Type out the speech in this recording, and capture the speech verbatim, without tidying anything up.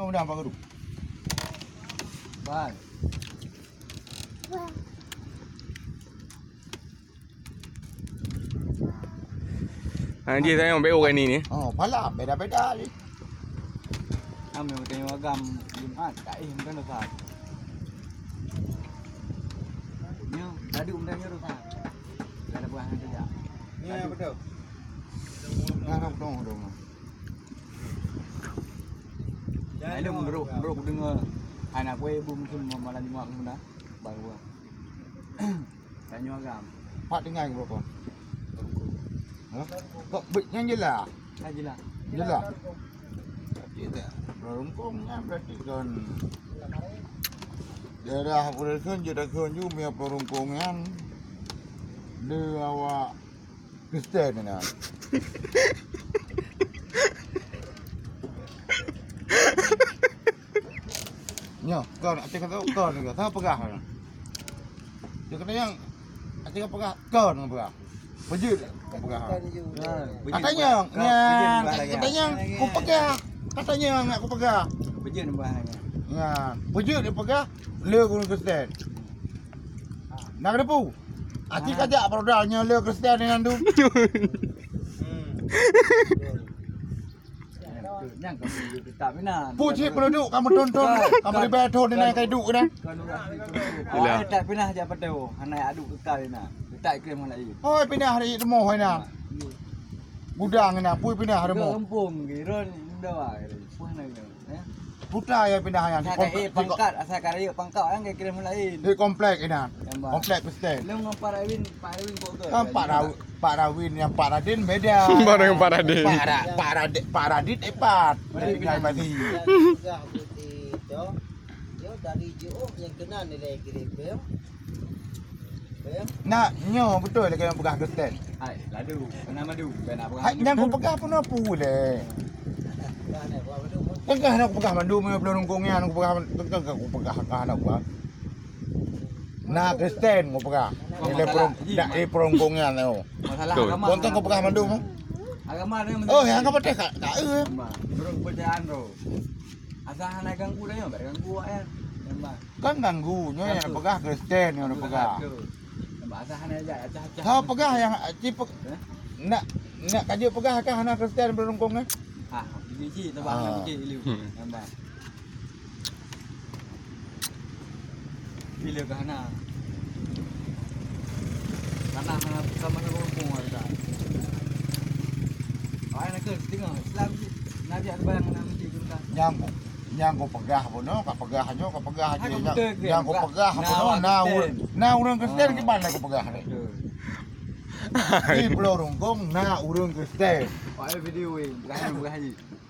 Udah, Pak Guru. Bye. Ha, dia tanya, "Bek orang ni ni?" Oh, pala beda-beda ni. Kami tanya agam Jumat, tak eh, bukan dosa. Nyo, tadi bukan nyo dosa. Ada buah yang tidak. Ni yang betul. Nah, nah, betul, betul. Lalu menurut, menurut aku dengar, anak gue ibu mungkin malam Jumat mungkin dah. Baru buah. Tanyoe agam. Pat tinggai berapa? Hah? Kok bet nyang jelas? Ah, jelas. Jelas. Jelas. Rungkung nyan berarti kan daerah Pulau Sun, Jeda Sun ju, mia Pulau Rungkung nyan. Le awak Kristen nyan. Nyoh, kon, até kata kon, sama peugah. Dia kata yang, até peugah, kon peugah. Peujeuet peugah. Katanya, nyan, katanya, ku peugah. Katanya, nak ku peugah. Nyan, peujeuet dia peugah, le ureueng Kristen. Nak kena pu. Até kajak baroda nyoe le Kristen ni nandu. Nyang ka peujeuet teutap inan. Pu cit peunuduk kamu tonton, kamu ribet thon inan ka iduek inan. Kon ureueng asli tu. Ilah. Awak tak pinah jak padé, hana aduk kekal inan. Teutap ikrim hana ié. Hoi, pinah dari rumoh inan. Gudang inan, pui pinah rumoh. Gampông, Giron, Indawa, pun hana ié. Eh? Puta ya pinah inan. Asai ka ié pangkat, asai ka rayeuk pangkat, kan ka ikrim laén. Di komplek inan. Komplek Kristen. Lôn ngon Pak Rawin, Pak Rawin kok ke? Kan Pak Rawi-, Pak Rawin nyang Pak Radin beda. Baru yang Pak Radin. Pak Ra-, Pak Radin, Pak Radin epat. Tinggai basi. Peugah putih tu, yo dari jeuuk nyang keunan nilai kirim, yo. Nak nyoe beutôi lagèe nyang peugah Kristen. Hai, ladu, kena madu, bukan nak peugah. Hai, madu. Nyang ku peugah pun apa leh? Peugah nak peugah madu, meunyoe belum rungkung nyan, ku peugah, ku peugah, peugah nak peugah. Na Kristen ku peugah. Bukan masalah, nak, eh, perungkungan tu. Masalah agama. Betul. Bontong ku peugah mandum. Agama ni. Oh, yang apa teh, Kak? Kak, eh. Agama. Menurut kepercayaan tu. Asal hana ganggu dah, ya, ganggu awak, ya. Nampak? Kan ganggu, nyoe yang peugah Kristen, yang peugah. Nampak, asal hana jak acah-acah. Ha, peugah yang, eh, nak, nak kajut peugah kah hana Kristen berungkung, eh? Ah, biji-biji, tambah hana biji, ilu. Nampak? Bila ka hana? Tanah hana sama-sama kampung ada. Awak nak ke tengok Islam je. Nak ajak bayang nak mesti ke Mekah. Nyang, nyang ku peugah bunoe, ka peugah nyoe, ka peugah je. Nyang, nyang ku peugah bunoe, na ureueng Kristen kiban lah ku peugah ni. Di Pulau Rungkung na ureueng Kristen. Awak video ni, bukan, bukan haji.